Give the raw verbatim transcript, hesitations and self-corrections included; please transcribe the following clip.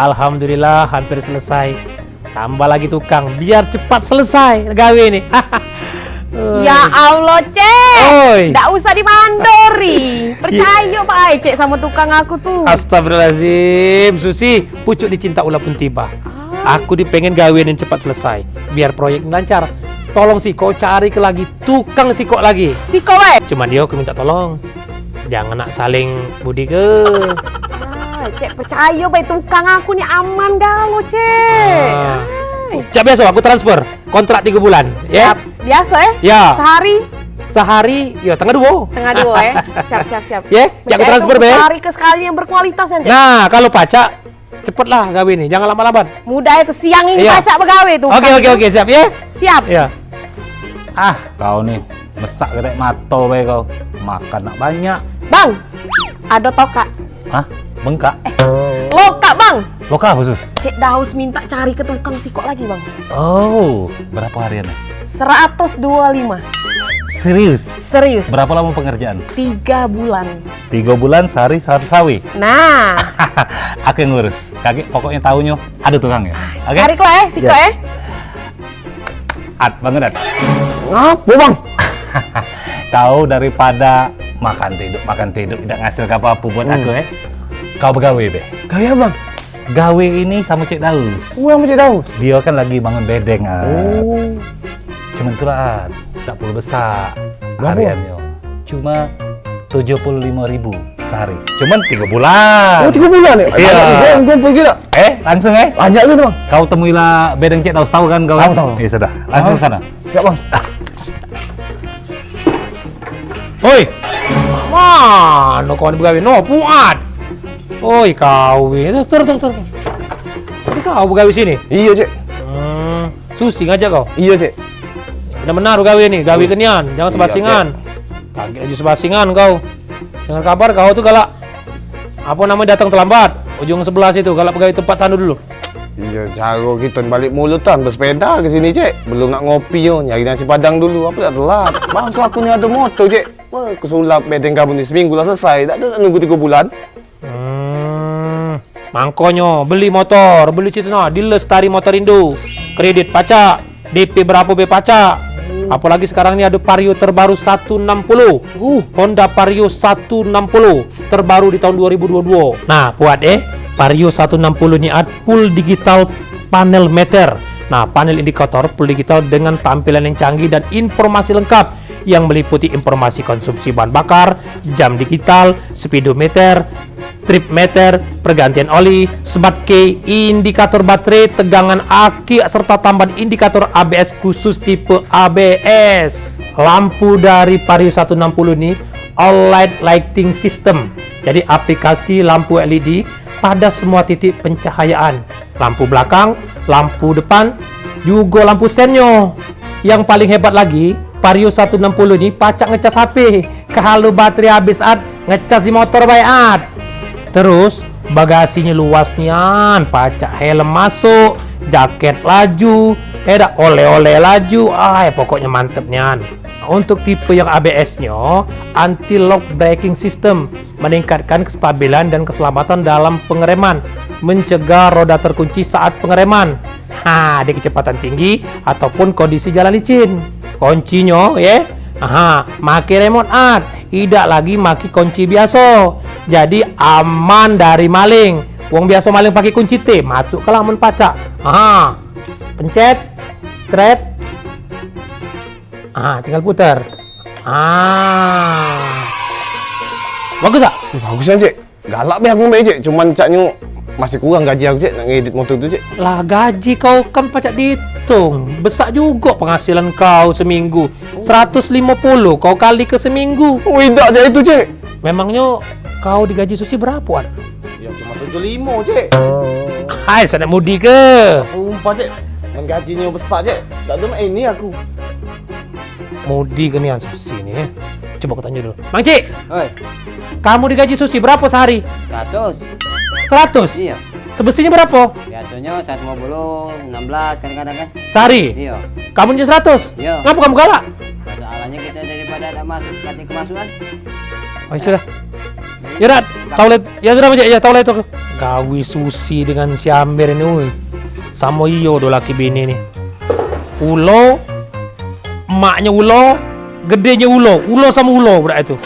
Alhamdulillah, hampir selesai. Tambah lagi tukang, biar cepat selesai gawe ni. Ya Allah, Cek. Oi. Ndak usah dimandori. Percayo bae, Cek, samo tukang aku tu. Astagfirullahalazim, Susi, pucuk dicinta ulah pun tiba. Ah. Aku dipengen gawe ni cepat selesai, biar proyek ni lancar. Tolong sikok cari ke lagi tukang sikok lagi. Sikok bae. Cuman dio aku minta tolong. Jangan nak saling budi ke. Ah, Cek, percayo bae tukang aku ni aman galo, Cek. Ah. Ai. Cak biaso, aku transfer kontrak tigo bulan, ya? Siap. Biaso, eh? Ya. Sehari? Sehari, ya, tengah duo. Tengah duo, eh? Siap, siap, siap. Ya, cak aku transfer bae. Cari ke sekali yang berkualitas, ya, Cek? Nah, kalau pacak, cepetlah gawe ni, jangan lambat-lambat. Mudah itu, siang ini pacak begawe tu. Oke, oke, oke, siap, ya? Siap. Ya. Ah, kau ni, mesak ketek mato bae kau. Makan nak banyak. Bang, ado tokak. Hah? Bengkak? Lokak, Bang. Lokak khusus? Cek Daus minta cari ke tukang sikok lagi, Bang. Oh, berapa hariannya? Seratus dua lima. Serius? Serius. Berapa lama pengerjaan? Tiga bulan. Tiga bulan sehari seratus sawi? Nah. Aku yang ngurus. Kagek pokoknya tahunya ada tukang ya? Oke? Cari kau, eh, sikok, eh. At, bangun, At. Ngapo, Bang? Kau daripada makan tiduk, makan tiduk, tidak ngasilke apa-apa buat aku, eh. Kau begawe be. Gawe apa, Bang? Gawe ini samo Cek Daus. Oh, samo Cek Daus? Dia kan lagi bangun bedeng, At. Oh. Cuman itulah, At, tak perlu besak hariannyo. Cuma tujuh puluh lima ribu sehari. Cuman tiga bulan. Oh, tiga bulan ya? Iya. Banyak nih, Bang, kumpul gila. Eh, langsung, eh? Banyak gitu, Bang. Kau temuilah bedeng Cek Daus, tahu kan kau? Tahu, tahu. Ya sudah, langsung sana. Siap, Bang. Oi. Mano kau ni begawe? No, puat. Oi, kau ni. Tur, tur, tur, tur. Jadi kau begawe sini? Iya, Cek. Hmm, Susi ngajak kau? Iya, Cek. Benar-benar begawe ni, gawe kenian, jangan sebasingan. Kagek aja sebasingan kau. Dengar kabar kau tu galak, apa namanya, datang terlambat. Ujung sebelah situ, galak pegawai tempat sanu dulu. Iya, caro kito ni balik mulutan, bersepeda ke sini, Cek. Belum nak ngopi yo, nyari nasi padang dulu, apa dak telat. Bangso aku ni ado motor, Cek. Wah, kesulap bedeng kamu ni, seminggu lah selesai, dak ado nak nunggu tiga bulan. Hmm, mangkonyo beli motor, beli situ nah, di Lestari Motor Indo. Kredit pacak, D P berapo be pacak. Apolagi sekarang ni ado Vario terbaru satu enam puluh. Uh. Honda Vario satu enam puluh terbaru di tahun dua ribu dua dua. Nah, puat eh, Vario satu enam puluh ni at full digital panel meter. Nah, panel indikator full digital dengan tampilan yang canggih dan informasi lengkap yang meliputi informasi konsumsi bahan bakar, jam digital, speedometer, trip meter, pergantian oli, smart key, indikator baterai, tegangan aki, serta tambahan indikator A B S khusus tipe A B S. Lampu dari Vario satu enam puluh ni all light lighting system. Jadi aplikasi lampu L E D pada semua titik pencahayaan. Lampu belakang, lampu depan, jugo lampu sennyo. Yang paling hebat lagi, Vario satu enam puluh ni pacak ngecas H P. Kalu baterai habis at, ngecas di motor bae at. Terus, bagasinyo luas nian, pacak helm masuk, jaket laju, eh dak, oleh-oleh laju, ai pokoknyo mantep nian. Untuk tipe yang A B S-nyo, anti lock braking system, meningkatkan kestabilan dan keselamatan dalam pengereman, mencegah roda terkunci saat pengereman. Ha, di kecepatan tinggi ataupun kondisi jalan licin. Kuncinyo, ye, aha, make remote at, idak lagi make kunci biaso. Jadi aman dari maling. Wong biaso maling pake kunci T, masuk ke lamun pacak. Aha, pencet, cret. Ah, tinggal putar. Ah. Bagus tak? Bagus kan, Cek? Galak be aku ngambek, Cek. Cuman caknyo masih kurang gaji aku, Cek, nak ngedit motor tu, Cek. Lah, gaji kau kan pacak diitung. Besak jugo penghasilan kau seminggu. Seratus limo puluh kau kali ke seminggu. Oh, idak, Cek, itu, Cek. Memangnyo kau digaji Susi berapo, An? Ya, cuma tujuh limo, Cek. Hai, sanak mudi ke? Sumpah, Cek. Men gajinyo besak, Cek. Tak ado mak ini aku. Mudi ke nian Susi ni, eh? Coba aku tanyo dulu. Mang Cik, oi, kamu digaji Susi berapo sehari? Seratus. Seratus? Iyo. Semestinyo berapo? Biasonyo seratus limo puluh, enam belas kadang-kadang kan. Sehari? Iyo. Kamu nyo seratus? Iyo. Ngapo kamu galak? Masalahnya kita daripada ada masuk, kate kemasukan. Oh, ya sudah. Jadi, Ya, Rat, tau le, ya sudah, Cek, ya, tau le tu. Gawe susi dengan si Amir ini, woi. Samo iyo do laki bini ni. Ulo, emaknyo ulo, gedenyo ulo, ulo samo ulo budak itu.